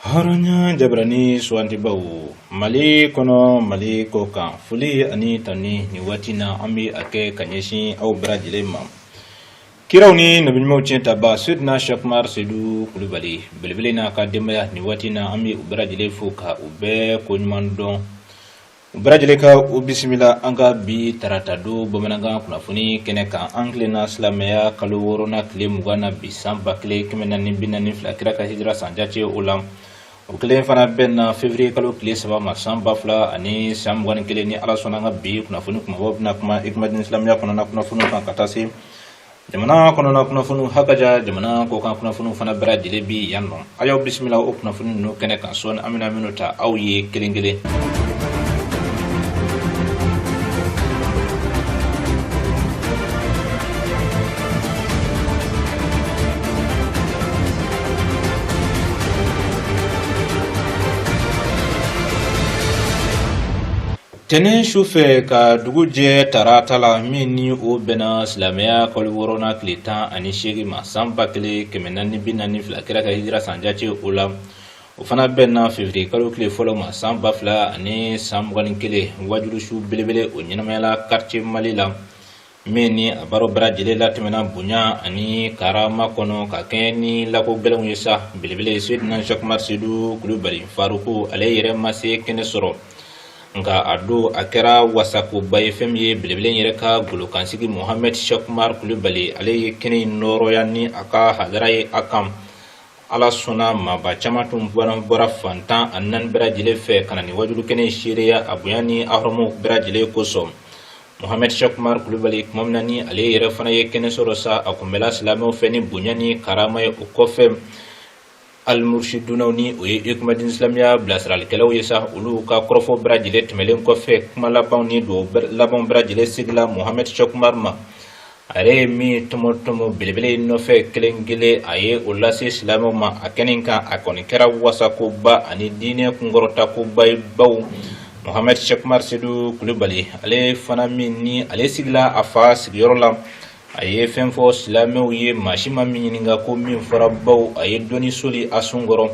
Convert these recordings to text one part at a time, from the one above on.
Hɔrɔnya jabarani sugandibaw Mali kɔnɔ, Mali kɔ kan, foli ani tanuni nin waati na an bɛ a kɛ ka ɲɛsin aw bɛɛ lajɛlen ma. Kiraw ni nabiɲumanw tiɲɛ taba Seydina Cheikh Umar Seydou Kulubali belebele n'a ka denbaya, nin waati na an bɛ u bɛɛ lajɛlen fo ka u bɛɛ ko ɲuman dɔn. U bɛɛ lajɛlen ka u bisimila an ka bi tarata don bamanankan kunnafoni kɛnɛ kan. An tilenna silamɛya kalo wɔɔrɔnan tile 20 na bi, san 1442 kira ka hijira san jate o la. O kelen fana bɛnna février kalo tile 3 ma, san 2021. Ni Ala sɔnna, an ka bi kunnafoni kumabaw bɛna kuma Hikmadine silamɛya kɔnɔna kunnafoniw kan, ka taa se jamana kɔnɔna kunnafoniw hakaja jamana kɔkan kunnafoniw fana bɛɛ lajɛlen bi yan nɔ. A y'aw bisimila o kunnafoni ninnu kɛnɛ kan sɔɔni, an bɛna minnu ta aw ye kelen kelen. Tɛnɛn su fɛ ka dugu jɛ tarata la, min ni o bɛnna silamɛya kalo wɔɔrɔnan tile 18 ma, san 1442 kira ka hijira san jate o la, o fana bɛnna février kalo tile fɔlɔ ma, san 2021, wajulusu belebele o ɲɛnamayala quartier Mali la, min ni a baaraw bɛɛ lajɛlen latɛmɛna bonya ani karama kɔnɔ ka kɛɲɛ ni lako gɛlɛnw ye sa. Belebele Seydina Cheikh Umar Seydou Kulubali Faruku, ale yɛrɛ ma se kɛnɛ sɔrɔ, nka a don a kɛra wasakoba ye. Fɛn min ye belebele yɛrɛ ka golokansigi Mohamed Cheikh Umar Kulubali, ale ye kɛnɛ in nɔrɔya ni a ka hadara ye a kan. Ala sɔnna, maaba caman tun bɔra fan 14 bɛɛ lajɛlen fɛ ka na ni wajulu kɛnɛ in seereya a bonya ni a hɔrɔmaw bɛɛ lajɛlen kosɔn. Mohamed Cheikh Umar Kulubali, tuma min na ni ale yɛrɛ fana ye kɛnɛ sɔrɔ sa, a kunbɛla silamɛw fɛ ni bonya ni karama ye. O kɔfɛ, almursidunaw, ni o ye Hikmadine silamɛya bilasiralikɛlaw ye sa, olu ka kɔrɔfɔ bɛɛ lajɛlen tɛmɛlen kɔfɛ, kuma labanw ni dugawu labanw bɛɛ lajɛlen sigila Mohamed Cheikh Umar ma. A yɛrɛ ye min tɔmɔ tɔmɔ belebele nɔfɛ kelen kelen, a ye o lase silamɛw ma a kɛnɛ kan. A kɔni kɛra wasakoba ani diinɛ kunkɔrɔtakoba ye, baw Mohamed Cheikh Umar Seydou Kulubali, ale fana min ni ale sigila a fa sigiyɔrɔ la, a ye fɛn fɔ silamɛw ye, maa si ma min ɲininka ko min fɔra, baw a ye dɔnni soli a sun kɔrɔ.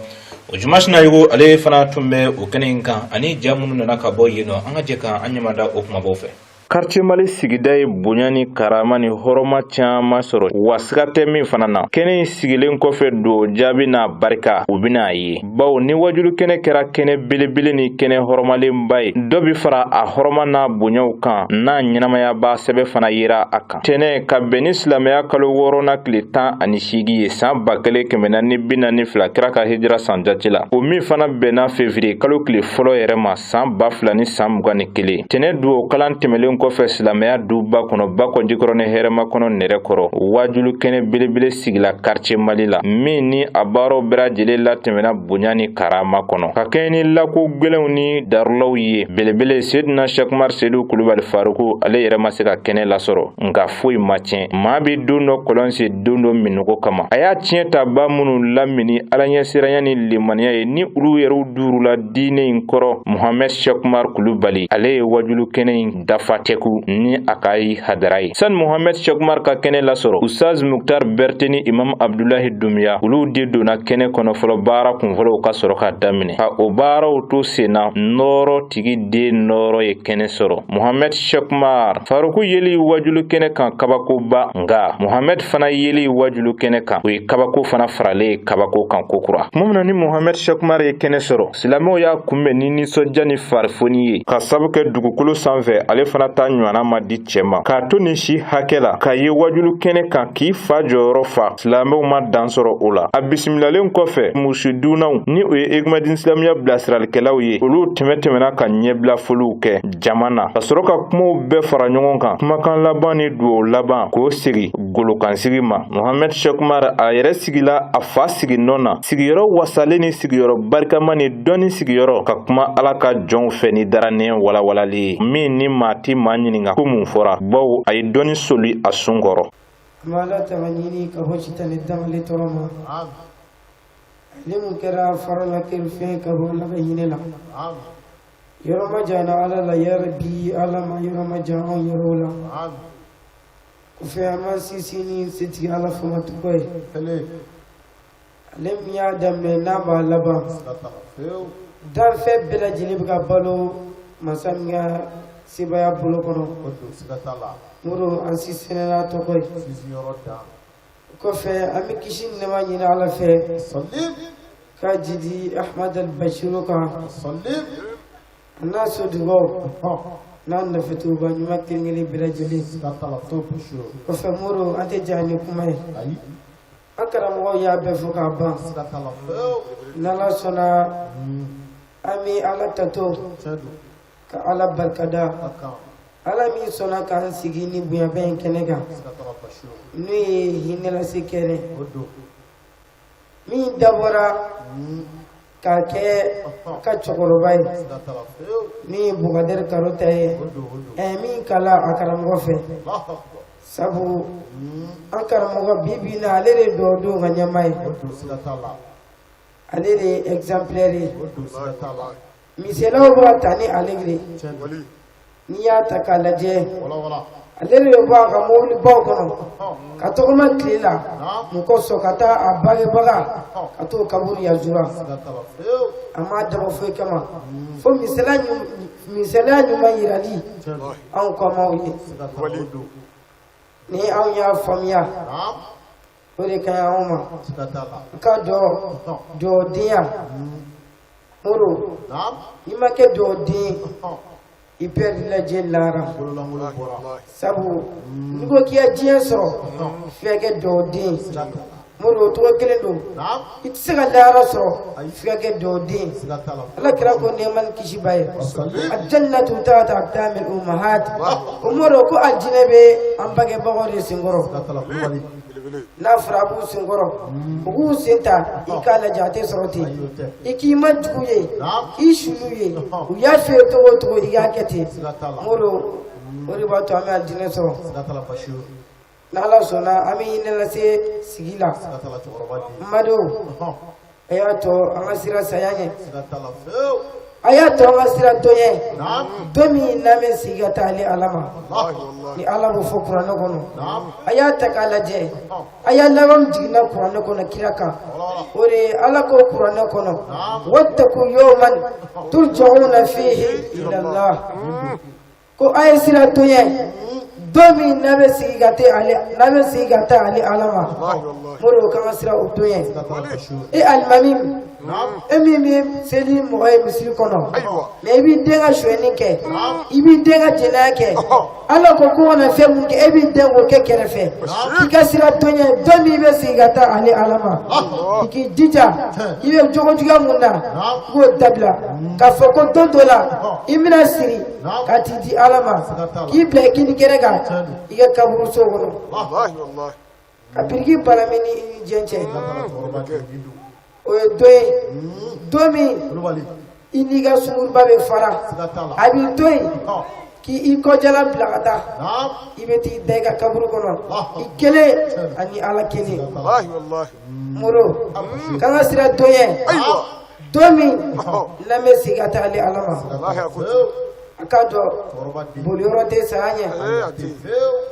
O Juma Sinayogo, ale fana tun bɛ o kɛnɛ in kan, ani ja minnu nana ka bɔ yen nɔ. An ka jɛ ka an ɲɛmada o kumabaw fɛ. Quartier Mali sigida ye bonya ni karama ni hɔrɔma caman sɔrɔ, wa siga tɛ min fana na. Kɛnɛ in sigilen kɔfɛ, don jaabi n'a barika u bɛna a ye, bawo ni wajulu kɛnɛ kɛra kɛnɛ belebele ni kɛnɛ hɔrɔmalenba ye, dɔ bɛ fara a hɔrɔma n'a bonyaw kan, n'a ɲɛnamayaba sɛbɛ fana yera a kan. Tɛnɛ ka bɛn ni silamɛya kalo wɔɔrɔnan tile 18 ye, san 1442 kira ka hijira san jate la, o min fana bɛnna février kalo tile fɔlɔ yɛrɛ ma, san 2021. Tɛnɛ dugawu kalan tɛmɛlen kɔfɛ, silamɛya duba kɔnɔ, Bakɔjikɔrɔ ni hɛrɛma kɔnɔ nɛrɛ kɔrɔ, wajulu kɛnɛ belebele sigila quartier Mali la, min ni a baaraw bɛɛ lajɛlen latɛmɛna bonya ni karama kɔnɔ, ka kɛɲɛ ni lako gwɛlɛnw ni darulaw ye. Belebele Seydina Cheikh Umar Seydou Kulubali Faruku, ale yɛrɛ ma se ka kɛnɛ lasɔrɔ, nka foyi ma tiɲɛ. Maa bɛ don dɔ kɔlɔn sen don dɔ minnɔgɔ kama. A y'a tiɲɛ taba minnu lamini Ala ɲɛsiranya ni limaniya ye, ni olu yɛrɛw duurula diinɛ in kɔrɔ. Mohamɛd Cheikh Umar Kulubali, ale ye wajulu kɛnɛ in dafa tɛku ni a ka hadara ye. Sani Mohamɛd Cheikh Umar ka kɛnɛ lasɔrɔ, Ustaz Muktar Berete ni Imam Abdulahi Dumbuya, olu de donna kɛnɛ kɔnɔ fɔlɔ, baara kunfɔlɔw ka sɔrɔ ka daminɛ. Ka o baaraw to senna, nɔɔrɔ tigi den nɔɔrɔ ye kɛnɛ sɔrɔ. Mohamɛd Cheikh Umar Faruku yeli wajulu kɛnɛ kan, kabakoba, nka Mohamɛd fana yeli wajulu kɛnɛ kan, o ye kabako fana faralen ye kabako kan kokura. Tuma min na ni Mohamɛd Cheikh Umar ye kɛnɛ sɔrɔ, silamɛw y'a kunbɛn ni nisɔndiya ni farifoni ye, ka sabu kɛ dugukolo sanfɛ ale fana ta ɲɔgɔnna ma di cɛ ma. K'a to nin si hakɛ la ka ye wajulu kɛnɛ kan k'i fa jɔyɔrɔ fa, silamɛw ma dan sɔrɔ o la. A bisimilalen kɔfɛ, mursidunaw, ni o ye Hikmadine silamɛya bilasiralikɛlaw ye, olu tɛmɛ tɛmɛna ka ɲɛbila foliw kɛ jama na, ka sɔrɔ ka kumaw bɛɛ fara ɲɔgɔn kan, kumakan laban ni dugawu laban, k'o segi golokansigi ma. Mohamɛd Cheikh Umar, a yɛrɛ sigila a fa siginɔ na, sigiyɔrɔ wasalen ni sigiyɔrɔ barikama ni dɔnni sigiyɔrɔ, ka kuma Ala ka jɔnw fɛ ni daranɛ walawalali ye, min ni maa ti maa ɲininka ko mun fɔra, bawo a ye dɔnni soli a sun kɔrɔ. An bɛ Ala tanga ɲini ka bɔ sitani dangali tɔɔrɔ ma. Ale mun kɛra farala kerifɛn ka bɔ Ala ka hinɛ la. Yɔrɔ ma jan Ala la, yarabi Ala ma yɔrɔ ma jan anw yɛrɛw la. Kɔfɛ, an b'an sinsin ni setigi Ala fama tɔgɔ ye. Ale min y'a daminɛ n'a b'a laban, danfɛn bɛɛ lajɛlen bɛ ka balo masa min ka sebaaya bolo kɔnɔ. Moro, an sinsinna tɔgɔ ye. Kɔfɛ, an bɛ kisi ni nɛɛma ɲini Ala fɛ ka jidi Ahmad al-Bashiru kan, a n'a sodugaw n'a nɔfɛtuguba ɲuman kelen kelen bɛɛ lajɛlen. Kɔfɛ, Moro, an tɛ janya ni kuma ye. An karamɔgɔw y'a bɛɛ fɔ k'a ban. N'Ala sɔnna, an bɛ Ala tato ka Ala barikada, Ala min sɔnna k'an sigi ni bonyaba in kɛnɛ kan, n'o ye hinɛlase kɛnɛ min dabɔra k'a kɛ ka cɛkɔrɔba ye, min ye Bukadɛri Karota ye, min kalan a karamɔgɔ fɛ, sabu an karamɔgɔ bi bi in na, ale de ye dɔwdenw ka ɲɛmaa ye, ale de ye exemplaire ye. Misaliyaw bɛ ka ta ni ale de ye. N'i y'a ta k'a lajɛ, ale de bɛ bɔ a ka mobilibaw kɔnɔ ka tɔgɔma tile la mun kosɔn? Ka taa a bangebaga ka t'o kaburu yazura. A m'a dabɔ foyi kama fo misaliya ɲuman yirali anw kɔmaw ye. Ni anw y'a faamuya, o de ka ɲi anw ma. I ka dɔn dɔwdenya, Moro, n'i ma kɛ dɔwden, i pɛrɛdila diɲɛ lahara, sabu n'i ko k'i ka diɲɛ sɔrɔ, f'i ka kɛ dɔwden. Moro, o tɔgɔ kelen don. I tɛ se ka lahara sɔrɔ, f'i ka kɛ dɔwden. Ala kira ko, nɛɛma ni kisi b'a ye, aljannatu tahta aqdamil ummahat. O Moro, ko aljinɛ bɛ an bangebagaw de senkɔrɔ. N'a fɔra a b'u senkɔrɔ, u k'u sen ta, i k'a lajɛ, a tɛ sɔrɔ ten. I k'i ma jugu ye, k'i sulu ye, u y'a f'i ye cogo o cogo, i k'a kɛ ten. Moro, o de b'a to an bɛ aljinɛ sɔrɔ. N'Ala sɔnna, an bɛ hinɛ lase sigi la. N badenw, a y'a to an ka siran saya ɲɛ, a y'a to an ka siran don ɲɛ, don min n'an bɛ sigi ka taa ale Ala ma. Ni Ala b'o fɔ kuranɛ kɔnɔ, a y'a ta k'a lajɛ, a y'a laban jiginna kuranɛ kɔnɔ kira kan, o de ye Ala ko kuranɛ kɔnɔ: wattaku yawman turja'una fihi ila Allah. Ko a ye siran don ɲɛ, don min n'a bɛ sigi ka taa ale, n'a bɛ sigi ka taa ale Ala ma. Moro, k'an ka siran o don ɲɛ. E alimami, e min bɛ seli mɔgɔ ye misiri kɔnɔ, mɛ i b'i den ka sonyɛni kɛ, i b'i den ka jɛnɛya kɛ, Ala ko ko kana fɛn mun kɛ, e b'i den k'o kɛ kɛrɛfɛ. I ka siran don ɲɛ, don min i bɛ sigi ka taa ale Ala ma. I k'i jija, i bɛ jogojuguya mun na, i k'o dabila, k'a fɔ ko don dɔ la i bɛna siri ka t'i di Ala ma, k'i bila i kini kɛnɛ kan i ka kaburuso kɔnɔ, ka biriki balami ni i ni diɲɛ cɛ. O ye don ye, don min i n'i ka sunguruba bɛ fara. A b'i to yen k'i kɔjala bila ka taa, i bɛ t'i da i ka kaburu kɔnɔ, i kelen ani Ala kelen. Moro, k'an ka siran don ɲɛ, don min n'an bɛ segin ka taa ale Ala ma. A k'a dɔn boliyɔrɔ tɛ saya ɲɛ.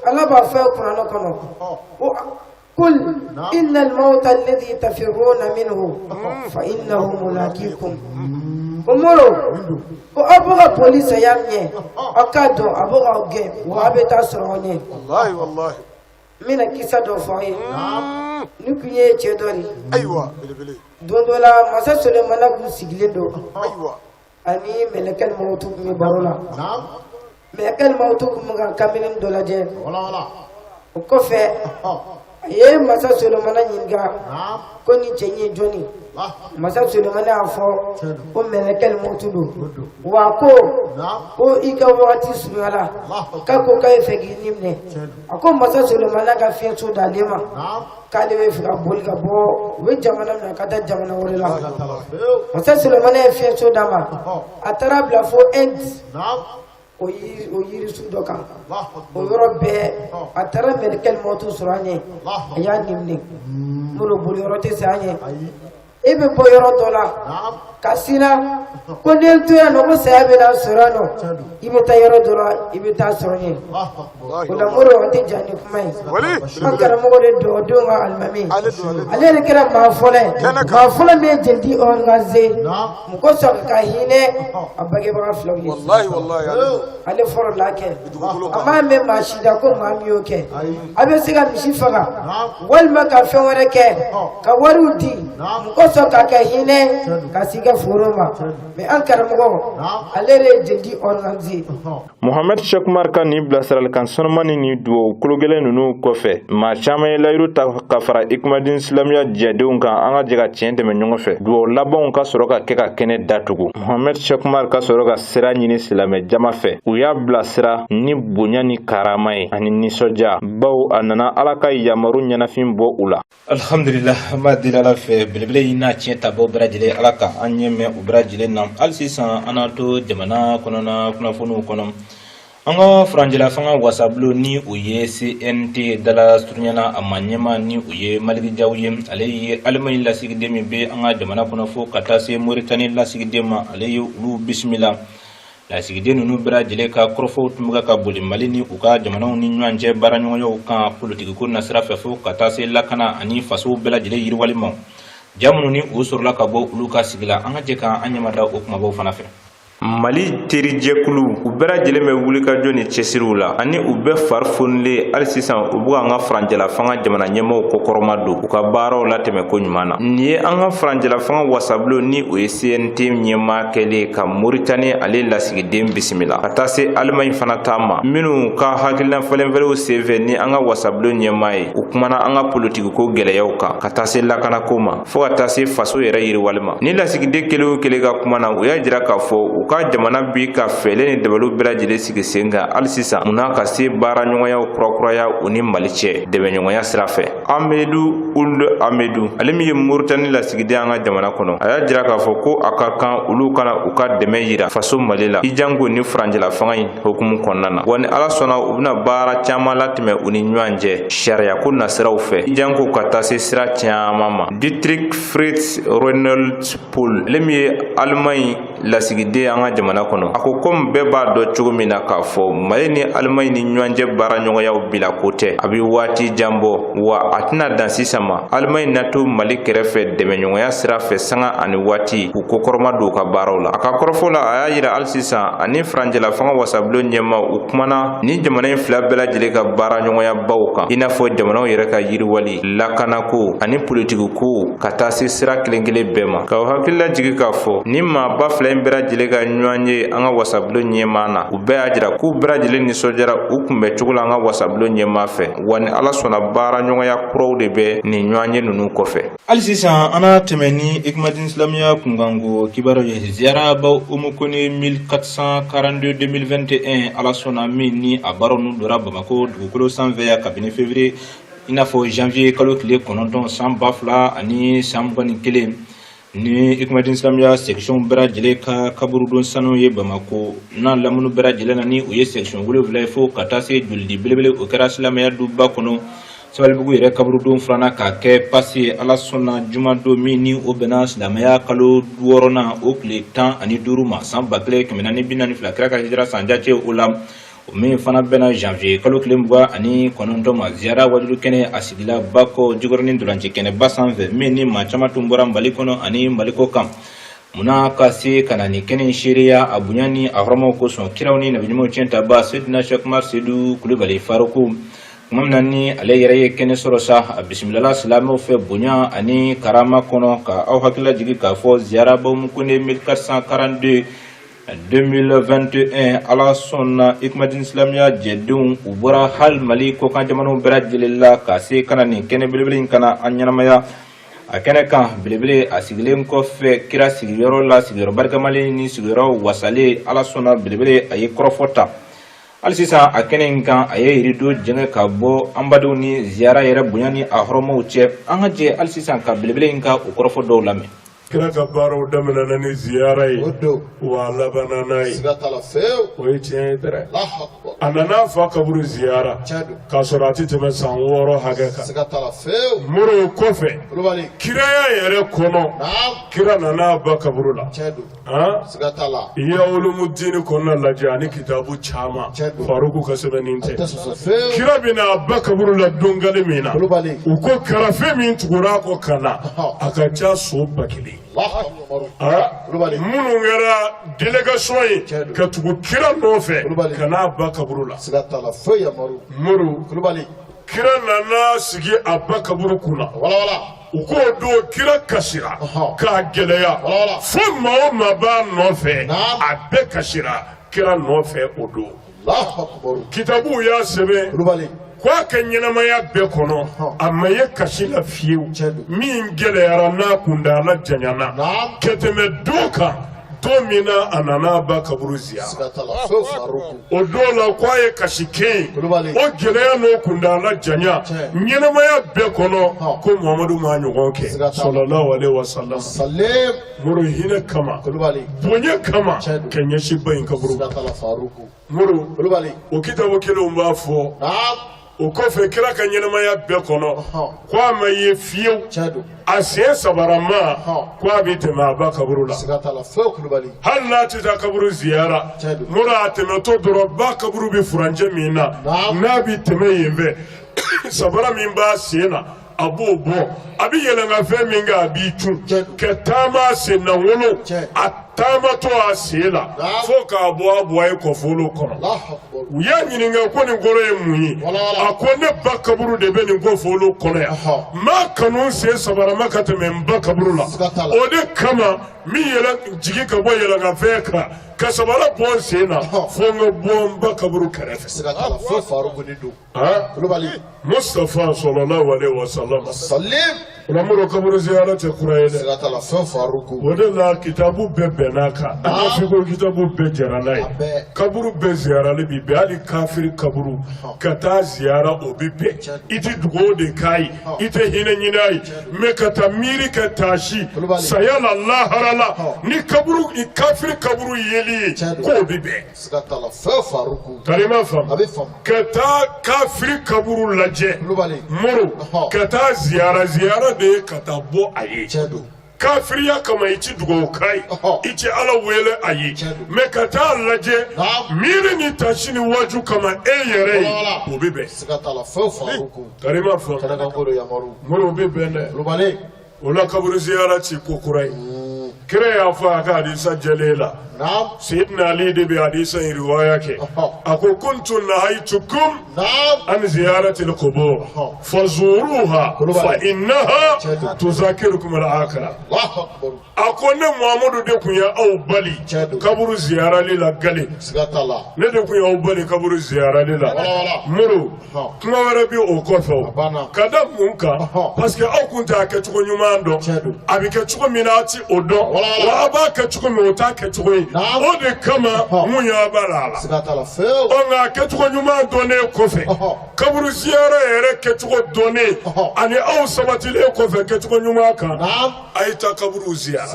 Ala b'a fɔ kuranɛ kɔnɔ ko: qul inna al-mawta alladhi tafirruna minhu fa innahu mulaqikum. Ko Moro, ko aw bɛ ka boli saya min ɲɛ, aw k'a dɔn a bɛ k'aw gɛn, wa aw bɛ taa sɔrɔ aw ɲɛ. N bɛna kisa dɔ fɔ aw ye. Ni kun ye cɛ dɔ de. Don dɔ la, masa Solemana kun sigilen don ani mɛlɛkɛli mawutu kun bɛ baro la. Mɛlɛkɛli mawutu kun bɛ ka kamalen dɔ lajɛ. O kɔfɛ, a ye masa Solemana ɲininka ko nin cɛ in ye jɔni? Masa Solemana y'a fɔ ko mɛlɛkɛli mawutu don, wa ko i ka wagati surunyala, k'a ko k'a ye fɛ k'i ni minɛ. A ko masa Solemana ka fiɲɛso d'ale ma, k'ale bɛ fɛ ka boli ka bɔ u bɛ jamana min na ka taa jamana wɛrɛ la. Masa Solemana ye fiɲɛso d'a ma. A taara bila fo Inde, o yiri, o yirisu dɔ kan. O yɔrɔ bɛɛ, a taara mɛlɛkɛli mawutu sɔrɔ a ɲɛ, a y'a ni minɛ. Moro, boli yɔrɔ tɛ saya ɲɛ. E bɛ bɔ yɔrɔ dɔ la ka siran ko ni n to yan nɔ ko saya bɛ na sɔrɔ yan nɔ, i bɛ taa yɔrɔ dɔ la, i bɛ taa sɔrɔ yen. O la Moro, an tɛ jan ni kuma ye. An karamɔgɔ de dɔgɔdenw ka alimami, ale de kɛra maa fɔlɔ ye, maa fɔlɔ min ye jeli organiser mɔgɔ sɔrɔ ka hinɛ a bangebaga filaw ye. Ale fɔlɔ la kɛ, a m'a mɛn maa si da ko maa min y'o kɛ. A bɛ se ka misi faga walima ka fɛn wɛrɛ kɛ ka wariw di mɔgɔ sɔrɔ k'a kɛ hinɛ ka s'i ka foro ma, mais an karamɔgɔ, ale de ye jeli organiser. Mohamed Cheick Oumar ka nin bilasiralikan sanuman ni nin duwawu kologɛlɛn ninnu kɔfɛ, maa caman ye layiru ta ka fara Ikumadini Silamɛya jɛdenw kan, an ka jɛ ka tiɲɛ dɛmɛ ɲɔgɔn fɛ. Duwawu labanw ka sɔrɔ ka kɛ ka kɛnɛ datugu. Mohamed Cheick Oumar ka sɔrɔ ka sira ɲini silamɛ jama fɛ. U y'a bilasira ni bonya ni karama ye ani nisɔndiya, bawo a nana Ala ka yamaru ɲɛnafin bɔ u la. Alhamdulillah, an b'a deli Ala fɛ, belebele in n'a tiɲɛ tabɔ bɛɛ lajɛlen, Ala ka an ɲɛ mɛn u bɛɛ lajɛlen na. Hali sisan, an n'a to jamana kɔnɔna kunnafoniw kɔnɔ. An ka furancɛla fanga wasabulon, ni o ye CNT dala surunyana, a ma ɲɛma ni o ye Maliki Jaw ye, ale ye Alimaɲi lasigiden min bɛ an ka jamana kɔnɔ fo ka taa se Moritani lasigiden ma, ale ye olu bisimila. Lasigiden ninnu bɛɛ lajɛlen ka kɔrɔfɔw tun bɛ ka boli Mali ni u ka jamanaw ni ɲɔgɔn cɛ baaraɲɔgɔnyaw kan politikiko nasira fɛ, fo ka taa se lakana ani fasow bɛɛ lajɛlen yiriwali ma. Ja minnu ni o sɔrɔla ka bɔ olu ka sigi la, an ka jɛ ka an ɲɛmada o kumabaw fana fɛ. Mali terijɛkulu, u bɛɛ lajɛlen bɛ wulikajɔ ni cɛsiriw la, ani u bɛɛ fari fonilen. Hali sisan, u bɛ an ka furancɛla fanga jamana ɲɛmaaw kɔkɔrɔma don u ka baaraw latɛmɛ ko ɲuman na. Nin ye an ka furancɛla fanga wasabulon, ni o ye CNT ɲɛmaa kɛlen ka Moritani ale lasigiden bisimila, ka taa se Alimaɲi fana ta ma, minnu ka hakilina falenfalenw senfɛ ni an ka wasabulon ɲɛmaa ye, u kumana an ka politikiko gɛlɛyaw kan, ka taa se lakanako ma, fo ka taa se faso yɛrɛ yiriwali ma. Ni lasigiden kelen o kelen ka kuma na, u y'a jira k'a fɔ u ka jamana bi ka fɛɛrɛ ni dabaliw bɛɛ lajɛlen sigi sen kan hali sisan, munna ka se baara ɲɔgɔnyaw kurakuraya u ni Mali cɛ dɛmɛɲɔgɔnya sira fɛ. Amedu Uld Amedu, ale min ye Moritani lasigiden an ka jamana kɔnɔ, a y'a jira k'a fɔ ko a ka kan olu kana u ka dɛmɛ yira faso Mali la, i janko ni furancɛla fanga in hukumu kɔnɔna na. Wa ni Ala sɔnna, u bɛna baara caman latɛmɛ u ni ɲɔgɔn cɛ sariyako nasiraw fɛ, i janko ka taa se sira caman ma. Dietrich Fritz Reinhold Paul, ale min ye Alimaɲi lasigiden an ka jamana kɔnɔ, a ko komi bɛɛ b'a dɔn cogo min na k'a fɔ Mali ni Alimaɲi ni ɲɔgɔn cɛ baara ɲɔgɔnyaw bila ko tɛ, a bɛ waati jan bɔ, wa a tɛna dan sisan ma. Alimaɲi na to Mali kɛrɛfɛ dɛmɛɲɔgɔnya sira fɛ sanga ani waati, k'u kɔkɔrɔma don u ka baaraw la. A ka kɔrɔfɔ la, a y'a yira hali sisan, ani furancɛla fanga wasabulon ɲɛmaa, u kumana ni jamana in fila bɛɛ lajɛlen ka baara ɲɔgɔnyabaw kan, i n'a fɔ jamanaw yɛrɛ ka yiriwali, lakanako ani politikiko, ka taa se sira kelen kelen bɛɛ ma. K'aw hakili lajigin k'a fɔ ni maaba fila in bɛɛ lajɛlen ka ɲɔgɔn ye an ka wasabulon ɲɛmaa na, u bɛɛ y'a jira k'u bɛɛ lajɛlen nisɔndiyara u kunbɛn cogo la an ka wasabulon ɲɛmaa fɛ. Wa ni Ala sɔnna, baara ɲɔgɔnya kuraw de bɛ nin ɲɔgɔn ye ninnu kɔfɛ. Hali sisan, an na tɛmɛ ni Ikumadini Silamɛya kunkanko kibaru ye. Ziyara baw Umu Kone 1442 2021, Ala sɔnna min ni a baaraw n'u dora Bamakɔ dugukolo sanfɛ yan kabini février, i n'a fɔ janvier kalo tile 9 san 2021, ni Ikumadini Silamɛya section bɛɛ lajɛlen ka kaburudon sanu ye Bamakɔ n'a lamini bɛɛ lajɛlen na, ni o ye section 7 ye, fo ka taa se jolidi belebele o kɛra silamɛya duba kɔnɔ, Sabalibugu yɛrɛ kaburudon filanan k'a kɛ pasi ye. Ala sɔnna, jumadon min ni o bɛnna silamɛya kalo 6nan o tile 15 ma, san 1442 kira ka hijira san jate o la, o min fana bɛnna janvier kalo tile 29 ma, ziyara wajulu kɛnɛ a sigila Bakɔ Jikɔrɔni ntolanci kɛnɛba sanfɛ, min ni maa caman tun bɔra Mali kɔnɔ ani Mali kɔ kan, munna ka se ka na nin kɛnɛ in seereya a bonya ni a hɔrɔmaw kosɔn, kiraw ni nabiɲumanw tiɲɛ taba Sedina Cheikh Umar Sedu Kulubali Faruku. Tuma min na ni ale yɛrɛ ye kɛnɛ sɔrɔ sa, a bisimilala silamɛw fɛ bonya ani karama kɔnɔ. Ka aw hakili lajigin k'a fɔ ziyara Umu Kone 1442 2021, Ala sɔnna, Ikumadini Silamɛya jɛdenw, u bɔra hali Mali kɔkan jamanaw bɛɛ lajɛlen la ka se ka na nin kɛnɛ belebele in ka na an ɲɛnamaya a kɛnɛ kan. Belebele a sigilen kɔfɛ kira sigiyɔrɔ la, sigiyɔrɔ barikamalen ni sigiyɔrɔ wasalen, Ala sɔnna, belebele a ye kɔrɔfɔ ta. Hali sisan, a kɛnɛ in kan, a ye rideau jɛngɛ ka bɔ an badenw ni ziyara yɛrɛ bonya ni a hɔrɔmaw cɛ. An ka jɛ hali sisan ka belebele in ka o kɔrɔfɔ dɔw lamɛn. Kira ka baaraw daminɛna ni ziyara ye, wa a labanna n'a ye. O ye tiɲɛ ye dɛrɛ. A nana a fa kaburu ziyara k'a sɔrɔ a tɛ tɛmɛ san 6 hakɛ kan. Moro, o kɔfɛ, kiraya yɛrɛ kɔnɔ, kira nana a ba kaburu la. Ihya Ulumuddin kɔnɔna lajɛ ani kitabu caman, Faruku ka sɛbɛnni tɛ. Kira bɛ na a ba kaburu la donkali min na, u ko karafe min tugura a kɔ ka na, a ka ca so 1000. Minnu kɛra délégation ye ka tugu kira nɔfɛ ka n'a ba kaburu la. Moro, kira nana sigi a ba kaburu kunna. U k'o don, kira kasira k'a gɛlɛya fo maa o maa b'a nɔfɛ, a bɛɛ kasira kira nɔfɛ o don. Kitabuw y'a sɛbɛn ko a ka ɲɛnamaya bɛɛ kɔnɔ, a ma ye kasi la fiyewu min gɛlɛyara n'a kuntaala janyana ka tɛmɛ don kan, don min na a nana a ba kaburu ziyara. O don la, ko a ye kasi kɛ yen, o gɛlɛya n'o kuntaala janya, ɲɛnamaya bɛɛ kɔnɔ, ko Muhamadu m'a ɲɔgɔn kɛ, sallallahu alaihi wasallam. Moro, hinɛ kama, bonya kama, ka ɲɛsin ba in kaburu. Moro, o kitabu kelenw b'a fɔ o kɔfɛ, kira ka ɲɛnamaya bɛɛ kɔnɔ, ko a ma ye fiyewu a sen sabarama ko a bɛ tɛmɛ a ba kaburu la, hali n'a tɛ taa kaburu ziyara. Moro, a tɛmɛtɔ dɔrɔn, ba kaburu bɛ furancɛ min na, n'a bɛ tɛmɛ yen fɛ, sabara min b'a sen na, a b'o bɔ, a bɛ yɛlɛnkanfɛn min kɛ, a b'i cun ka taama sen na wolo, a taamatɔ a sen la fo k'a bɔ a bɔ a ye kɔfolo kɔnɔ. U y'a ɲininka ko nin kɔrɔ ye mun ye? A ko ne ba kaburu de bɛ nin kɔfolo kɔnɔ yan, n b'a kanu sen sabarama ka tɛmɛ n ba kaburu la. O de kama n bɛ yɛlɛ jigin ka bɔ yɛlɛnkanfɛn kan ka sabara bɔ n sen na fo n ka bɔ n ba kaburu kɛrɛfɛ. Mustafa sallallahu alaihi wasallam. Moro, kaburu ziyara tɛ kura ye dɛ. O de la kitabu bɛɛ bɛnn'a kan, an ka fiko kitabu bɛɛ jɛra n'a ye, kaburu bɛɛ ziyarali bi bɛn, hali kafiri kaburu ka taa ziyara, o bi bɛn. I tɛ dugawu de k'a ye, i tɛ hinɛ ɲini a ye, mais ka taa miiri ka taasi saya la, lahara la, ni kaburu ni kafiri kaburu yeli ye, k'o bi bɛn. Karima faamu, ka taa kafiri kaburu lajɛ, Moro, ka taa ziyara, ziyara de ye ka taa bɔ a ye kafiriya kama. I ti dugawu k'a ye, i ti Ala wele a ye, mais ka taa lajɛ miiri ni tasi ni waju kama e yɛrɛ ye, o bɛ bɛn. Karima faamu, Moro, o bɛ bɛn dɛ. O la kaburu ziyara ti ko kura ye. Kira y'a fɔ a ka hadisa jɛlen la, Seyidina Ali de bɛ hadisa in riwaya kɛ, a ko kuntu nahaytukum an ziyaratil qubur fazuruha fa innaha tuzakirukum al-akhirah. A ko ne Muhamadu de tun ye aw bali kaburu ziyarali la gale, ne de tun y'aw bali kaburu ziyarali la. Moro, kuma wɛrɛ bɛ o kɔfɛ, o ka da mun kan? Parce que aw kun t'a kɛcogo ɲuman dɔn, a bɛ kɛ cogo min na, aw ti o dɔn, wa aw b'a kɛ cogo min, o t'a kɛcogo ye. O de kama mun y'aw b'a la a la. Ɔ, nka a kɛcogo ɲuman dɔnnen kɔfɛ, kaburu ziyara yɛrɛ kɛcogo dɔnnen ani aw sabatilen kɔfɛ kɛcogo ɲuman kan, a ye taa kaburu ziyara ka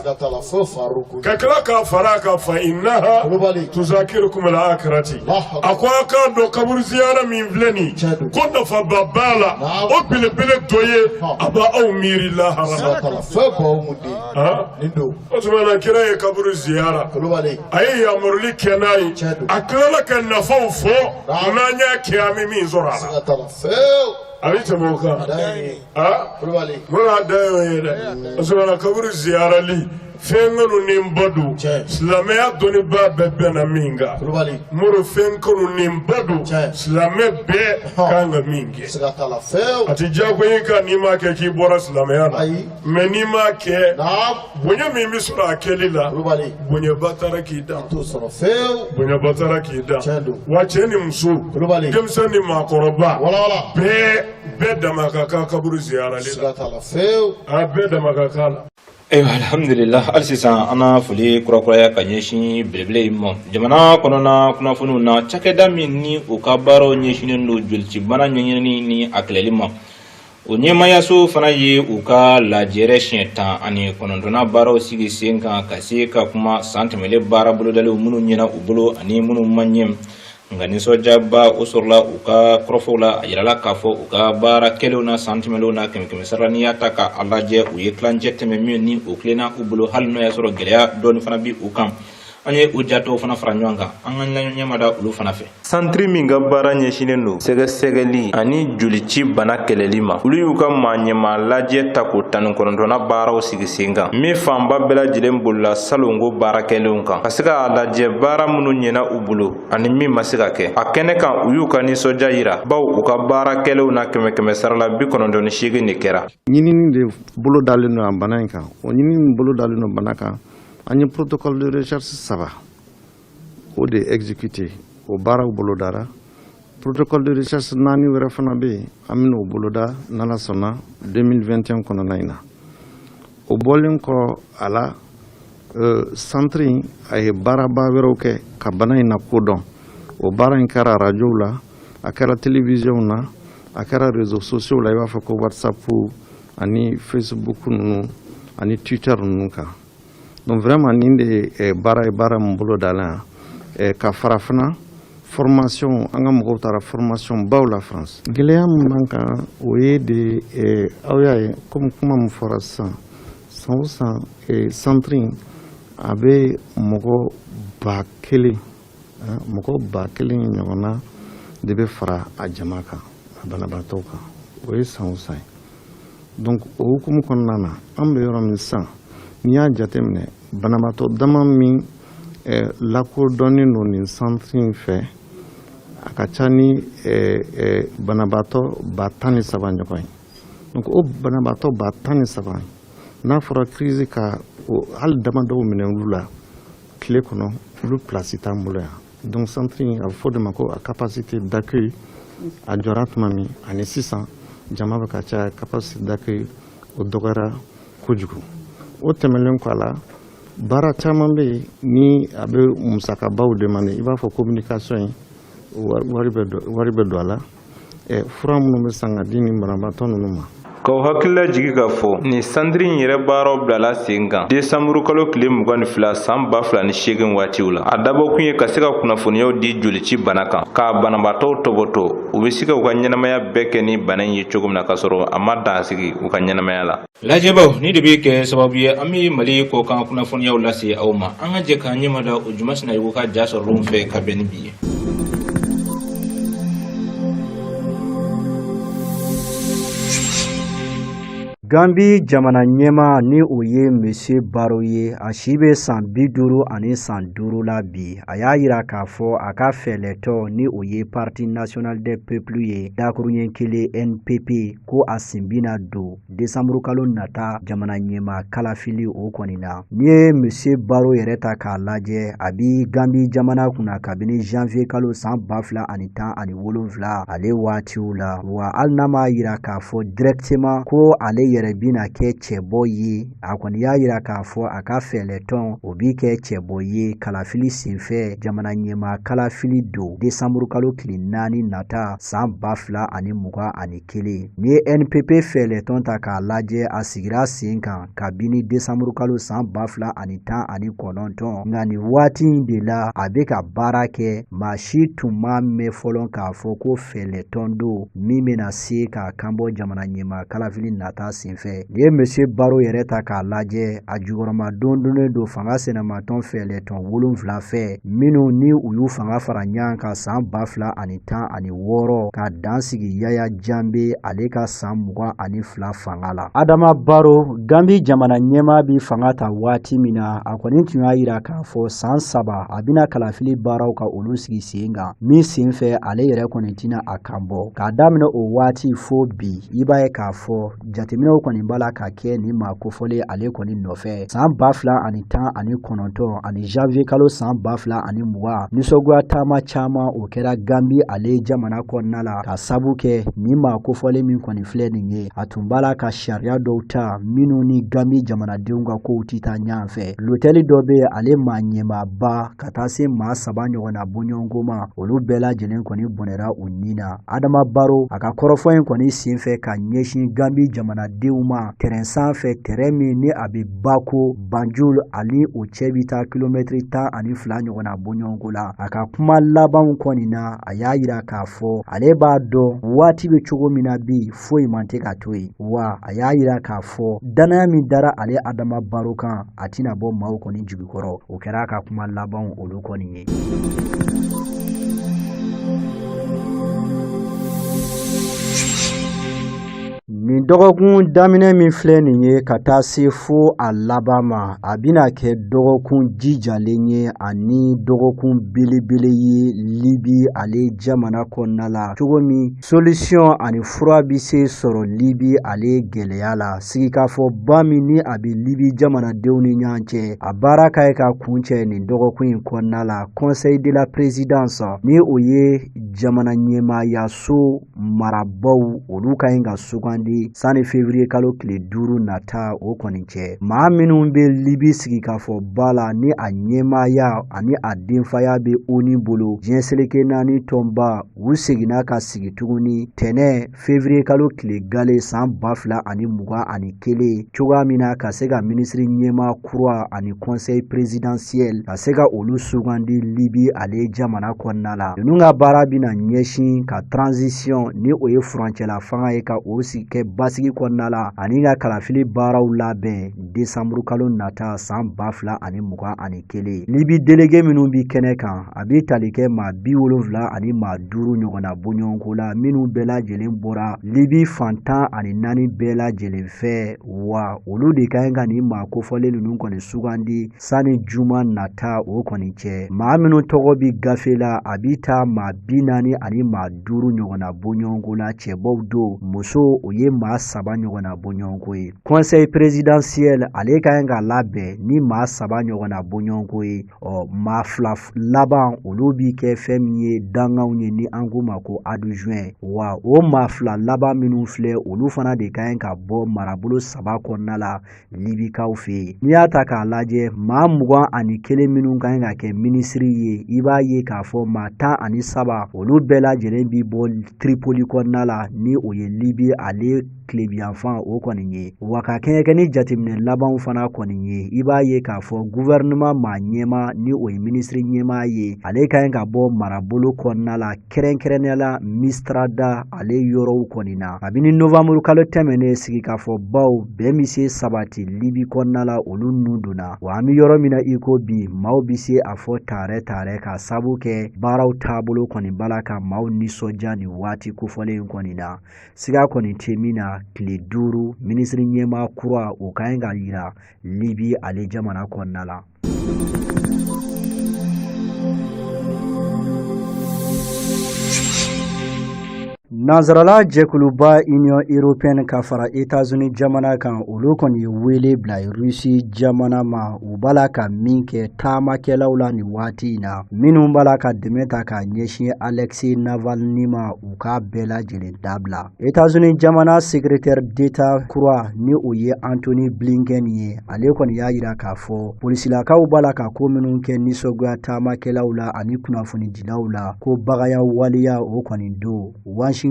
tila k'a fara a kan, fa innaha tuzakirukum al-akhirati. A ko a k'a dɔn, kaburu ziyara min filɛ nin, ko nafaba b'a la, o belebele dɔ ye a b'aw miiri lahara la. O tuma na kira ye kaburu ziyara, a ye yamaruli kɛ n'a ye, a tilala ka nafaw fɔ, n'an y'a kɛ, an bɛ min sɔrɔ a la, a bɛ tɛmɛ o kan. Moro, a dan y'o ye dɛ. O tuma na kaburu ziyarali, fɛn kanulenba don, silamɛya dɔnnibaa bɛɛ bɛnna min kan. Moro, fɛn kanulenba don, silamɛ bɛɛ kan ka min kɛ. A tɛ diyagoya i kan, n'i m'a kɛ k'i bɔra silamɛya la, mais n'i m'a kɛ, bonya min bɛ sɔrɔ a kɛli la, bonyaba taara k'i dan, bonyaba taara k'i dan. Wa cɛ ni muso, denmisɛn ni maakɔrɔba, bɛɛ bɛɛ dama ka kan kaburu ziyarali la, a bɛɛ dama ka kan la. Ayiwa, alhamdulillah, hali sisan an na foli kurakuraya ka ɲɛsin belebele in ma. Jamana kɔnɔna kunnafoniw na, cakɛda min ni u ka baaraw ɲɛsinnen don jolicibana ɲɛɲinini ni a kɛlɛli ma, o ɲɛmayaso fana ye u ka lajɛrɛ siɲɛ 19nan baaraw sigi sen kan, ka se ka kuma san tɛmɛlen baara bolodaliw minnu ɲɛna u bolo ani minnu ma ɲɛ. Nka nisɔndiyaba o sɔrɔla u ka kɔrɔfɔw la. A yirala k'a fɔ u ka baara kɛlenw na san tɛmɛnlenw na, kɛmɛ kɛmɛ sara, n'i y'a ta k'a lajɛ, u ye tilancɛ tɛmɛ min ni o tilenna u bolo, hali n'o y'a sɔrɔ gɛlɛya dɔɔni fana bi u kan. An ye u jatɔw fana fara ɲɔgɔn kan, an ka ɲɛmada olu fana fɛ. Santiri min ka baara ɲɛsinnen don sɛgɛsɛgɛli ani jolici bana kɛlɛli ma, olu y'u ka maa ɲɛmaa lajɛ tako 19nan baaraw sigi sen kan, min fanba bɛɛ lajɛlen bolila salongo baara kɛlenw kan, ka se k'a lajɛ baara minnu ɲɛna u bolo ani min ma se ka kɛ. A kɛnɛ kan, u y'u ka nisɔndiya yira, baw u ka baara kɛlenw na, kɛmɛ kɛmɛ sarala 98 de kɛra. Ɲinini de bolo dalen don a bana in kan. O ɲinini bolo dalen don bana kan, an ye protocole de recherche saba o de exécuté, o baaraw bolodara. Protocole de recherche naani wɛrɛ fana bɛ yen, an bɛna o boloda n'Ala sɔnna 2021 kɔnɔna in na. O bɔlen kɔ a la, centre in a ye baaraba wɛrɛw kɛ ka bana in na kodɔn. O baara in kɛra arajow la, a kɛra télévision na, a kɛra réseaux sociaux la, i b'a fɔ ko WhatsApp ani Facebook ninnu ani Twitter ninnu kan. Donc vraiment nin de ye baara ye, baara min bolo dalen yan. Ka fara fana formation, an ka mɔgɔw taara formation baw la France. Gɛlɛya min b'an kan, o ye de, aw y'a ye komi kuma min fɔra sisan, san o san centre in a bɛ mɔgɔ 1000, mɔgɔ 1000 ɲɔgɔnna de bɛ fara a jama kan, a banabaatɔw kan. O ye san o san ye. Donc o hukumu kɔnɔna na, an bɛ yɔrɔ min sisan, n'i y'a jateminɛ, banabaatɔ dama min lakodɔnnen don nin centre in fɛ, a ka ca ni banabaatɔ 13 000 ɲɔgɔn ye. Donc o banabaatɔ 13 000, n'a fɔra crise ka hali damadɔw minɛ olu la tile kɔnɔ, olu place t'an bolo yan. Donc centre in, a bɛ fɔ de ma ko a capacité d'accueil, a jɔra tuma min ani sisan jama bɛ ka caya, capacité d'accueil o dɔgɔyara kojugu. O tɛmɛnen kɔ a la, baara caman bɛ yen ni a bɛ musakabaw demander, i b'a fɔ communication in, wari bɛ don a la, fura minnu bɛ san ka di nin banabaatɔ ninnu ma. K'aw hakilila jigi k'a fɔ nin santiri in yɛrɛ baaraw bilala sen kan desanburu kalo tile 22 san 2008 waatiw la. A dabɔkun ye ka se ka kunnafoniyaw di jolici bana kan, k'a banabaatɔw tɔbɔtɔ, u bɛ se ka u ka ɲɛnamaya bɛɛ kɛ ni bana in ye cogo min na, k'a sɔrɔ a ma dan sigi u ka ɲɛnamaya la. Lajɛbaw ni de bɛ kɛ sababu ye an bɛ Mali kɔkan kunnafoniyaw lase aw ma. An ka jɛ k'an ɲɛmada o Juma Sinayogo ka ja sɔrɔlenw fɛ ka bɛn ni bi ye. Gambi jamana ɲɛmaa, ni o ye Monsieur Barrow ye, a si bɛ san 55 la bi, a y'a yira k'a fɔ a ka fɛlɛtɔ, ni o ye Parti national des peuples ye, dakuruɲɛ kelen NPP, ko a sen bɛna don desanburu kalo nata jamana ɲɛmaa kalafili o kɔni na. N'i ye Monsieur Barrow yɛrɛ ta k'a lajɛ, a bi Gambi jamana kunna kabini janvier kalo san 2017 ale waatiw la. Wa hali n'a m'a yira k'a fɔ directement ko ale yɛrɛ bɛna kɛ cɛbɔ ye, a kɔni y'a yira k'a fɔ a ka fɛlɛtɔn o bi kɛ cɛbɔ ye kalafili senfɛ, jamana ɲɛmaa kalafili don desanburu kalo tile 4 nata san 2021. N'i ye NPP fɛlɛtɔn ta k'a lajɛ, a sigira sen kan kabini desanburu kalo san 2019. Nka nin waati in de la a bɛ ka baara kɛ, maa si tun m'a mɛn fɔlɔ k'a fɔ ko fɛlɛtɔn don min bɛna se k'a kanbɔ jamana ɲɛmaa kalafili nata senfɛ. N'i ye Monsieur Barrow yɛrɛ ta k'a lajɛ, a jukɔrɔma dondonnen don fanga sinamatɔn fɛlɛtɔn 7 fɛ, minnu ni u y'u fanga fara ɲɔgɔn kan san 2016 ka dan sigi Yaya Jammeh ale ka san 22 fanga la. Adama Barrow, Gambi jamana ɲɛmaa, bi fanga ta waati min na, a kɔni tun y'a yira k'a fɔ san 3 a bɛna kalafili baaraw ka olu sigi sen kan, min senfɛ ale yɛrɛ kɔni tɛna a kan bɔ. K'a daminɛ o waati fo bi, i b'a ye k'a fɔ jateminɛw kɔni b'a la ka kɛ nin maa kofɔlen ale kɔni nɔfɛ. San 2019 ani janvier kalo san 2020, nisɔngoya taama caman o kɛra Gambi ale jamana kɔnɔna la, ka sabu kɛ nin maa kofɔlen min kɔni filɛ nin ye, a tun b'a la ka sariya dɔw ta minnu ni Gambi jamanadenw ka kow tɛ taa ɲɔgɔn fɛ. Lotɛli dɔ bɛ yen, ale maa ɲɛmaaba ka taa se maa 3 ɲɔgɔnna bɔɲɔgɔnko ma, olu bɛɛ lajɛlen kɔni bɔnɛra u ni na. Adama Barrow a ka kɔrɔfɔ in kɔni senfɛ ka ɲɛsin Gambi jamanadenw jamanadenw ma tɛrɛn sanfɛ, tɛrɛn min ni a bɛ Bako Banjul ani o cɛ bɛ taa kilomɛtiri 12 ɲɔgɔnna bɔɲɔgɔnko la. A ka kuma labanw kɔni na, a y'a yira k'a fɔ ale b'a dɔn waati bɛ cogo min na bi, foyi man tɛ ka to yen, wa a y'a yira k'a fɔ dannaya min dara ale Adama Baro kan, a tɛna bɔ maaw kɔni jigi kɔrɔ. O kɛra a ka kuma labanw olu kɔni ye. Nin dɔgɔkun daminɛ min filɛ nin ye ka taa se fo a laban ma, a bɛna kɛ dɔgɔkun jijalen ye ani dɔgɔkun belebele ye Libi ale jamana kɔnɔna la, cogo min solution ani fura bɛ se sɔrɔ Libi ale gɛlɛya la. Sigikafɔba min ni a bɛ Libi jamanadenw ni ɲɔgɔn cɛ, a baara ka ɲi ka kuncɛ nin dɔgɔkun in kɔnɔna la. Conseil de la présidence, ni o ye jamana ɲɛmaayaso marabaaw, olu ka ɲi ka sugandi sani février kalo tile 5 nata o kɔni cɛ. Maa minnu bɛ Libi sigikafɔba la ni a ɲɛmaaya ani a denfaya bɛ ONU bolo, diɲɛ seleke naani tɔnba, u seginna ka sigi tuguni tɛnɛ février kalo tile gale san 2021, cogoya min na ka se ka minisiri ɲɛmaa kura ani conseil présidentiel ka se ka olu sugandi Libi ale jamana kɔnɔna la. Ninnu ka baara bɛna ɲɛsin ka transition, ni o ye furancɛla fanga ye, ka o sigi kɛ basigi kɔnɔna la ani ka kalafili baaraw labɛn décembre kalo nata san 2021. Libi délégué minnu bi kɛnɛ kan, a bɛ tali kɛ maa 75 ɲɔgɔnna bɔɲɔgɔnko la, minnu bɛɛ lajɛlen bɔra Libi fan 14 bɛɛ lajɛlen fɛ, wa olu de ka ɲi ka nin maa kofɔlen ninnu kɔni sugandi sani juma nata o kɔni cɛ. Maa minnu tɔgɔ bi gafe la, a bi taa maa 45 ɲɔgɔnna bɔɲɔgɔnko la, cɛbaw don, muso o ye maa 3 ɲɔgɔnna bɔɲɔgɔnko ye. Conseil présidentiel ale ka ɲi ka labɛn ni maa 3 ɲɔgɔnna bɔɲɔgɔnko ye. Ɔ maa 2 laban, olu bi kɛ fɛn min ye danganw ye, ni an k'u ma ko adjoint. Wa o maa 2 laban minnu filɛ, olu fana de ka ɲi ka bɔ marabolo 3 kɔnɔna la Libikaw fɛ yen. N'i y'a ta k'a lajɛ, maa 21 minnu ka ɲi ka kɛ minisiri ye, i b'a ye k'a fɔ maa 13 olu bɛɛ lajɛlen bi bɔ Tripoli kɔnɔna la, ni o ye Libi ale tilebiyanfan o kɔni ye. Wa ka kɛɲɛ kɛ ni jateminɛ labanw fana kɔni ye, i b'a ye k'a fɔ gouvernement maa ɲɛmaa, ni o ye minisiri ɲɛmaa ye, ale ka ɲi ka bɔ marabolo kɔnɔna la, kɛrɛnkɛrɛnnenya la Misrata ale yɔrɔw kɔni na. Kabini novembre kalo tɛmɛnen, sigikafɔbaw bɛn bɛ se sabati Libi kɔnɔna la, olu nun donna. Wa an bɛ yɔrɔ min na i ko bi, maaw bɛ se a fɔ taarɛ taarɛ, k'a sabu kɛ baaraw taabolo kɔni b'a la ka maaw nisɔndiya nin waati kofɔlen in kɔni na. Siga kɔni tɛ min na, tile 5 minisiri ɲɛmaa kura o ka ɲi ka yira Libi ale jamana kɔnɔna la. Nansarala jɛkuluba Union européenne ka fara États-Unis jamana kan, olu kɔni ye wele bila Russie jamana ma, u b'a la ka min kɛ taamakɛlaw la nin waati in na, minnu b'a la ka dɛmɛ ta k'a ɲɛsin Alexei Navalny ma, u k'a bɛɛ lajɛlen dabila. États-Unis jamana secrétaire d'État kura, ni o ye Antony Blinken ye, ale kɔni y'a yira k'a fɔ polisilakaw b'a la ka ko minnu kɛ nisɔngoya taamakɛlaw la ani kunnafonidilaw la, ko bagaya waleya o kɔni don. Washington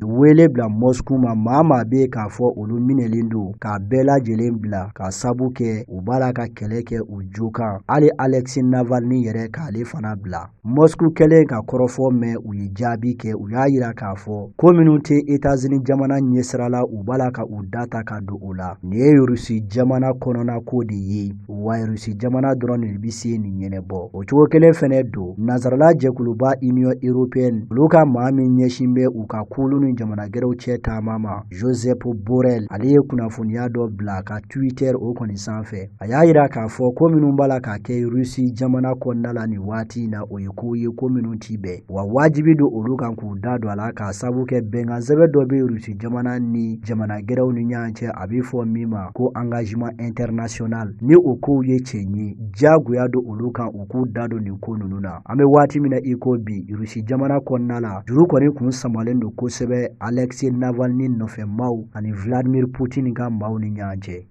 wele bila Moscou ma, maa maa bɛ k'a fɔ olu minɛlen don, k'a bɛɛ lajɛlen bila, k'a sabu kɛ u b'a la ka kɛlɛ kɛ u jo kan, hali Alexei Navalny yɛrɛ k'ale fana bila. Moscou kɛlen ka kɔrɔfɔ mɛn, u ye jaabi kɛ. U y'a yira k'a fɔ ko minnu tɛ États-Unis jamana ɲɛsira la, u b'a la ka u da ta ka don o la. Nin ye Rusi jamana kɔnɔna ko de ye, wa Rusi jamana dɔrɔn de bɛ se nin ɲɛnabɔ. O cogo kelen fɛnɛ don, nansarala jɛkuluba Union européenne, olu ka maa min ɲɛsin bɛ u ka kulu ni jamana gɛrɛw cɛ taama ma, Josep Borrell, ale ye kunnafoniya dɔ bila ka Twitter o kɔni sanfɛ. A y'a yira k'a fɔ ko minnu b'a la ka kɛ Rusi jamana kɔnɔna la nin waati in na, o ye ko ye ko minnu ti bɛn, wa wajibi don olu kan k'u da don a la, k'a sabu kɛ bɛnkan sɛbɛn dɔ bɛ Rusi jamana ni jamana gɛrɛw ni ɲɔgɔn cɛ, a bɛ fɔ min ma ko engagement international. Ni o kow ye tiɲɛ ye, diyagoya don olu kan u k'u da don nin ko ninnu na. An bɛ waati min na i ko bi, Rusi jamana kɔnɔna la, juru kɔni kun samalen don kosɛbɛ Alexei Navalny nɔfɛ maaw ani Vladimir Putin ka maaw ni ɲɔgɔn cɛ.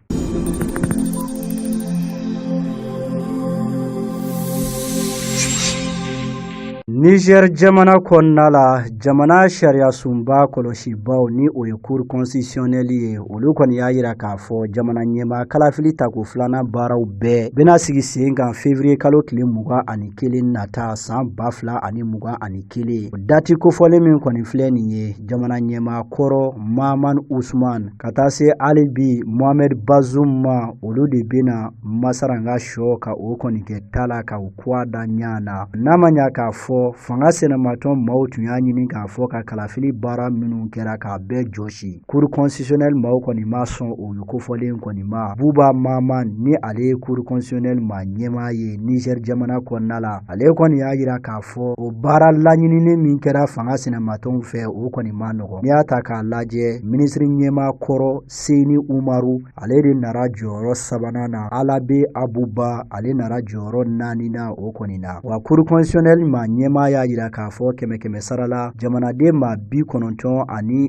Niger jamana kɔnɔna la, jamana sariyasunba kɔlɔsibaw ni o ye cour constitutionnelle ye, olu kɔni y'a yira k'a fɔ jamana ɲɛmaa kalafili tako filanan baaraw bɛɛ bɛna sigi sen kan février kalo tile 21 nata san 2021. O dati kofɔlen min kɔni filɛ nin ye, jamana ɲɛmaa kɔrɔ Mahaman Usman ka taa se hali bi Mohamed Bazoum ma, olu de bɛna masaranga sɔ ka o kɔni kɛ ta la ka u kwa da ɲa na. N'a ma ɲa k'a fɔ fanga sinamatɔn maaw tun y'a ɲini k'a fɔ ka kalafili baara minnu kɛra k'a bɛɛ jɔsi, cour constitutionnelle maaw kɔni ma sɔn o kofɔlen kɔni ma. Buba Mahaman ni ale ye cour constitutionnelle maa ɲɛmaa ye Niger jamana kɔnɔna la, ale kɔni y'a yira k'a fɔ o baara laɲinini min kɛra fanga sinamatɔnw fɛ, o kɔni ma nɔgɔ. N'i y'a ta k'a lajɛ, minisiri ɲɛmaa kɔrɔ Seyni Umaru, ale de nara jɔyɔrɔ sabanan na. Alabe Abuba, ale nara jɔyɔrɔ naaninan o kɔni na. Wa cour constitutionnelle maa ɲɛmaa y'a yira k'a fɔ kɛmɛ kɛmɛ sara la, jamanaden maa 99 ani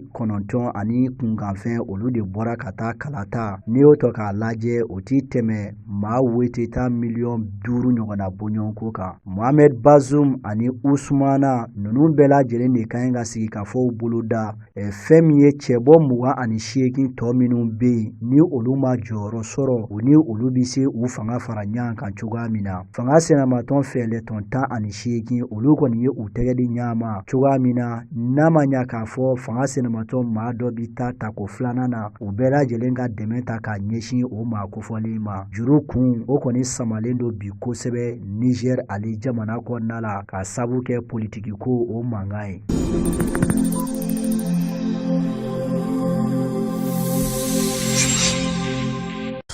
kunkanfɛn, olu de bɔra ka taa kalata. N'i y'o tɔ k'a lajɛ, o ti tɛmɛ maa weteta miliyɔn 5 ɲɔgɔnna bɔɲɔgɔnko kan. Mohamed Bazoum ani Usumana ninnu bɛɛ lajɛlen de ka ɲi ka sigikafɔw boloda. Fɛn min ye cɛbɔ 28 tɔ minnu bɛ yen, ni olu ma jɔyɔrɔ sɔrɔ, u ni olu bɛ se u fanga fara ɲɔgɔn kan cogoya min na. Fanga sinamatɔn fɛɛlɛtɔn 18, olu kɔni ye u tɛgɛ di ɲɔgɔn ma cogoya min na. N'a ma ɲa k'a fɔ fanga sinamatɔn maa dɔ bɛ taa tako filanan na, u bɛɛ lajɛlen ka dɛmɛ ta k'a ɲɛsin o maa kofɔlen ma. Juru kun o kɔni samalen don bi kosɛbɛ Niger ale jamana kɔnɔna la, k'a sabu kɛ politiki ko o mankan ye.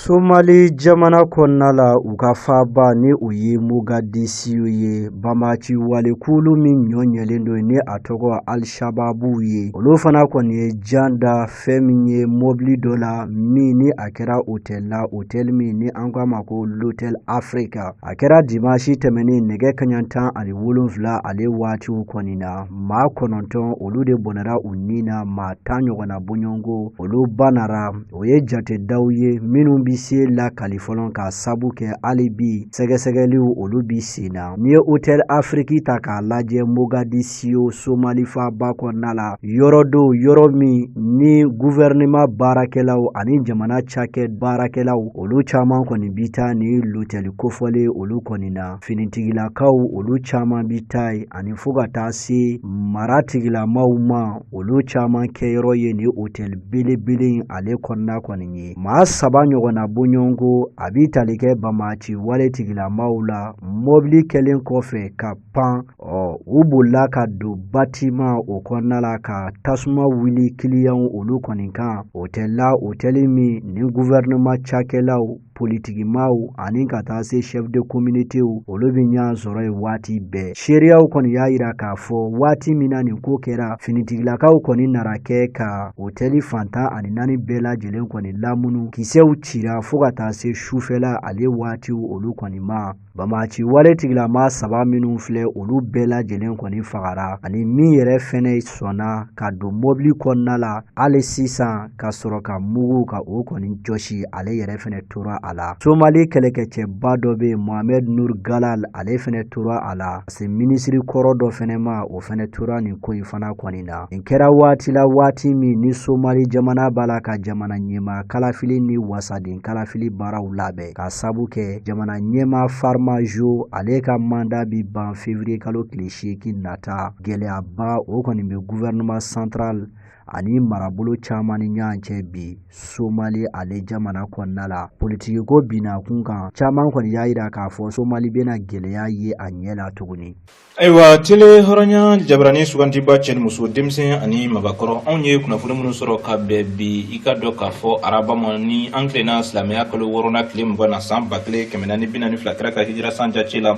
Somali jamana kɔnɔna la, u ka faaba ni o ye Mogadisiyo ye, banbaanci walekulu min ɲɔ ɲɛlen don ni a tɔgɔ Al-Shababu ye, olu fana kɔni ye jan da fɛn min ye mɔbili dɔ la min ni a kɛra hôtel la, hôtel min ni an k'a ma ko l'Hôtel Africa. A kɛra dimanche tɛmɛnen nɛgɛ kaɲa 17 ale waatiw kɔni na. Maa 9, olu de bɔnɛra u ni na, maa 10 ɲɔgɔnna bɔɲɔgɔnko olu banara. O ye jatedaw ye minnu bɛ se lakali fɔlɔ, k'a sabu kɛ hali bi sɛgɛsɛgɛliw olu bi sen na. N'i ye Hôtel Afrique ta k'a lajɛ Mogadisiyo Somali faaba kɔnɔna la, yɔrɔ don, yɔrɔ min ni gouvernement baarakɛlaw ani jamana cakɛ baarakɛlaw, olu caman kɔni bi taa ni l'hôtel kofɔlen olu kɔni na. Finitigilakaw olu caman bi taa yen, ani fo ka taa se mara tigilamaw ma, olu caman kɛyɔrɔ ye ni hôtel belebele in ale kɔnɔna kɔni ye. Maa 3 ɲɔgɔnna bɔɲɔgɔnko a bi tali kɛ banbaanci wale tigilamaw la. Mɔbili kɛlen kɔfɛ ka pan, ɔ u bolila ka don bâtiment o kɔnɔna la ka tasuma wuli kiliyanw olu kɔni kan hôtel la, hôtel min ni gouvernement cakɛlaw, politikimaw ani ka taa se chef de communauté, olu bɛ ɲɔgɔn sɔrɔ yen waati bɛɛ. Seereyaw kɔni y'a yira k'a fɔ waati min na nin ko kɛra, finitigilakaw kɔni nana kɛ ka hôtel fan 14 bɛɛ lajɛlen kɔni lamunu. Kisɛw cira fo ka taa se sufɛla ale waatiw olu kɔni ma. Banbaanci wale tigilama 3 minnu filɛ, olu bɛɛ lajɛlen kɔni fagara, ani min yɛrɛ fɛnɛ sɔnna ka don mɔbili kɔnɔna la hali sisan ka sɔrɔ ka mugu ka o kɔni jɔsi, ale yɛrɛ fɛnɛ tora a la. Somali kɛlɛkɛcɛba dɔ bɛ yen, Mohamed Nur Galal, ale fɛnɛ tora a la. Se minisiri kɔrɔ dɔ fɛnɛ ma, o fɛnɛ tora nin ko in fana kɔni na. Nin kɛra waati la, waati min ni Somali jamana b'a la ka jamana ɲɛmaa kalafili ni wasaden kalafili baaraw labɛn, k'a sabu kɛ jamana ɲɛmaa Farmajo, ale ka mandat bi ban février kalo tile 8 nata. Gɛlɛyaba o kɔni bɛ gouvernement central ani marabolo caman ni ɲɔgɔn cɛ bi Somali ale jamana kɔnɔna la. Politikiko binna kun kan, caman kɔni y'a yira k'a fɔ Somali bɛna gɛlɛya ye a ɲɛ la tuguni. Ayiwa, tele hɔrɔnya jabarani sugantiba, cɛ ni muso, denmisɛn ani mabakɔrɔ, anw ye kunnafoni minnu sɔrɔ ka bɛn bi, i ka dɔn k'a fɔ araba ma ni an tilenna silamɛya kalo wɔɔrɔnan tile 20 na san 1442 kira ka hijira san jate la,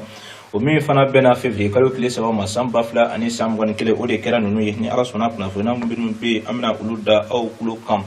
o min fana bɛnna février kalo tile 3 ma san 2021, o de kɛra ninnu ye. Ni Ala sɔnna, kunnafoniya minnu bɛ yen, an bɛna olu da aw tulo kan.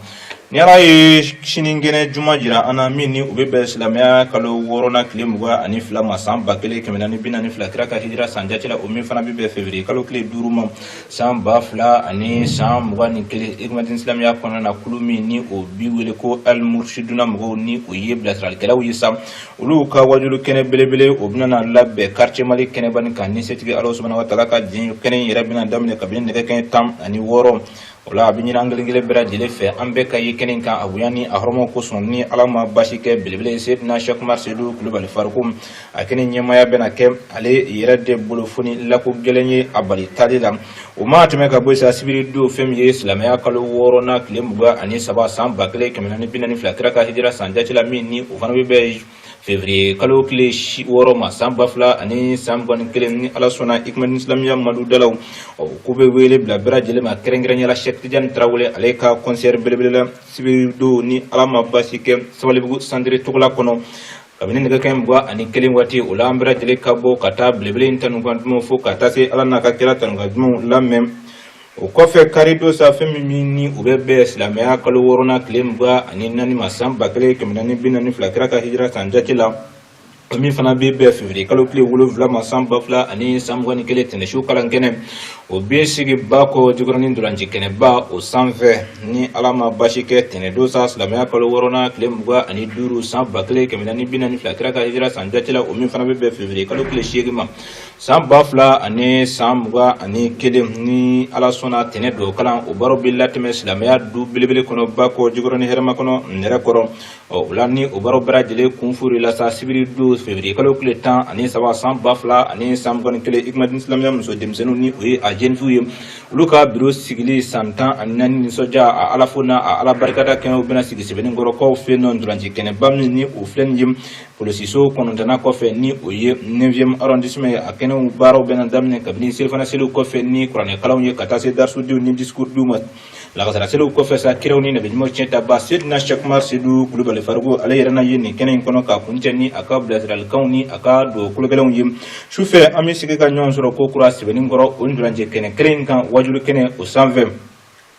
Ni Ala ye sinikɛnɛ juma jira an na, min ni o bɛ bɛn silamɛya kalo wɔɔrɔnan tile 22 ma, san 1442 kira ka hijira san jate la, o min fana bɛ bɛn février kalo tile 5 ma, san 2021, Hikmatin silamɛya kɔnɔna na, kulu min ni o bi wele ko Al-Murshiduna mɔgɔw, ni o ye bilasiralikɛlaw ye sa, olu ka wajulu kɛnɛ belebele o bɛna na labɛn quartier Mali kɛnɛba nin kan. Ni setigi Ala subhanahu wa taala ka diɲɛ, kɛnɛ in yɛrɛ bɛna daminɛ kabini nɛgɛ kɛɲɛ 16. O la, a bɛ ɲini an kelen kelen bɛɛ lajɛlen fɛ, an bɛɛ ka ye kɛnɛ kan a bonya ni a hɔrɔma kosɔn. Ni Ala ma basi kɛ, belebele Sedina Cheikh Umar Sedu Kulubali Fariku, a kɛnɛ ɲɛmaaya bɛna kɛ ale yɛrɛ de bolo, fo ni lako gɛlɛn ye a bali taali la. O ma tɛmɛ ka bɔ sa, sibiri don, fɛn min ye silamɛya kalo wɔɔrɔnan tile 23, san 1442 kira ka hijira san jate la, min ni o fana bɛ bɛn février kalo tile 6 ma, san 2021, ni Ala sɔnna, Hikmatin silamɛya madudalaw k'u bɛ wele bila bɛɛ lajɛlen ma, kɛrɛnkɛrɛnnenya la Cheikh Tidiane Tarawele, ale ka concert belebele la sibiri don, ni Ala ma basi kɛ, Sabalibugu centre Togola kɔnɔ, kabini nɛgɛ kɛɲɛ 21 waati. O la, an bɛɛ lajɛlen ka bɔ ka taa belebele in tanu kan dumanw fo ka taa se Ala n'a ka kira tanu kan dumanw lamɛn. O kɔfɛ, kari don sa, fɛn min ni o bɛ bɛn silamɛya kalo wɔɔrɔnan tile 24 ma, san 1442 kira ka hijira san jate la, o min fana bɛ bɛn février kalo tile 7 ma, san 2021, tɛnɛsu kalan kɛnɛ o bɛ sigi Bakɔ Jikɔrɔni ntolanci kɛnɛba o sanfɛ. Ni Ala ma basi kɛ, tɛnɛdon sa, silamɛya kalo wɔɔrɔnan tile 25, san 1442 kira ka hijira san jate la, o min fana bɛ bɛn février kalo tile 8 ma, san 2021, ni Ala sɔnna, tɛnɛ don kalan o baaraw bɛ latɛmɛ silamɛya du belebele kɔnɔ, Bakɔ Jikɔrɔni hɛrɛma kɔnɔ nɛrɛ kɔrɔ. O la, ni o baaraw bɛɛ lajɛlen kun fori la sa, sibiri don, février kalo tile 13, san 2021, Hikmatin silamɛya muso denmisɛnninw, ni o ye a jeunes filles ye, olu ka biro sigili san 14 nisɔndiya, a Ala fo n'a a Ala barikada kɛnɛw bɛna sigi Sɛbɛnnikɔrɔkaw fɛ yen nɔ, ntolanci kɛnɛba min ni o filɛ nin ye polisiso kɔnɔntɔnnan kɔfɛ, ni o ye 9e arrondissement ye. A kɛnɛw baaraw bɛna daminɛ kabini selifana seliw kɔfɛ ni kuranɛkalanw ye, ka taa se darisudiw ni discours diw ma. Lagansara seliw kɔfɛ sa, kiraw ni nabiɲumanw tiɲɛtaba Sedina Cheikh Umar Sedu Kulubali Fariku, ale yɛrɛ na ye nin kɛnɛ in kɔnɔ ka kuncɛ ni a ka bilasiralikanw ni a ka dugawu kologɛlɛnw ye. Sufɛ, an bɛ sigi ka ɲɔgɔn sɔrɔ ko kura Sɛbɛnnikɔrɔ, o ntolancɛ kɛnɛ kelen in kan, wajulu kɛnɛ o sanfɛ.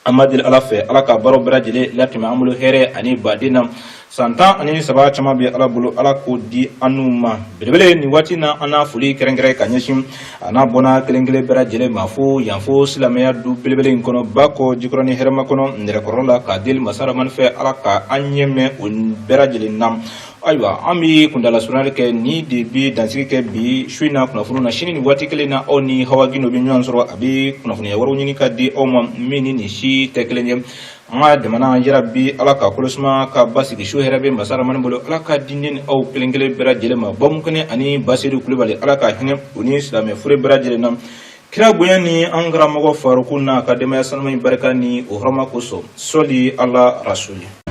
An b'a deli Ala fɛ, Ala ka baaraw bɛɛ lajɛlen latɛmɛ an bolo hɛrɛ ani baden na. San 13 caman bɛ Ala bolo, Ala k'o di an n'u ma. Belebele, nin waati na, an n'a foli kɛrɛnkɛrɛn ka ɲɛsin a n'a bɔnna kelen kelen bɛɛ lajɛlen ma fo yan, fo silamɛya du belebele in kɔnɔ, Bakɔ Jikɔrɔni hɛrɛma kɔnɔ nɛrɛkɔrɔ la, k'a deli masa Ramani fɛ, Ala ka an ɲɛ mɛn o bɛɛ lajɛlen na. Ayiwa, an bɛ kundala surunyali kɛ ni de bi dansigi kɛ bi su in na kunnafoniw na. Sini nin waati kelen na, aw ni Hawa Gindo bɛ ɲɔgɔn sɔrɔ, a bɛ kunnafoniya wɛrɛw ɲini ka di aw ma min ni nin si tɛ kelen ye. An ka jamana yarabi, Ala ka kolosuma ka basigi. Su hɛrɛ bɛ masa Ramani bolo, Ala ka di ne ni aw kelen kelen bɛɛ lajɛlen ma. Bamukɛnɛ ani Basedu Kulubali, Ala ka hinɛ u ni silamɛ fure bɛɛ lajɛlen na, kira bonya ni an karamɔgɔ Faruku n'a ka denbaya sanuma in barika ni o hɔrɔma kosɔn. Sɔli ala rasuli.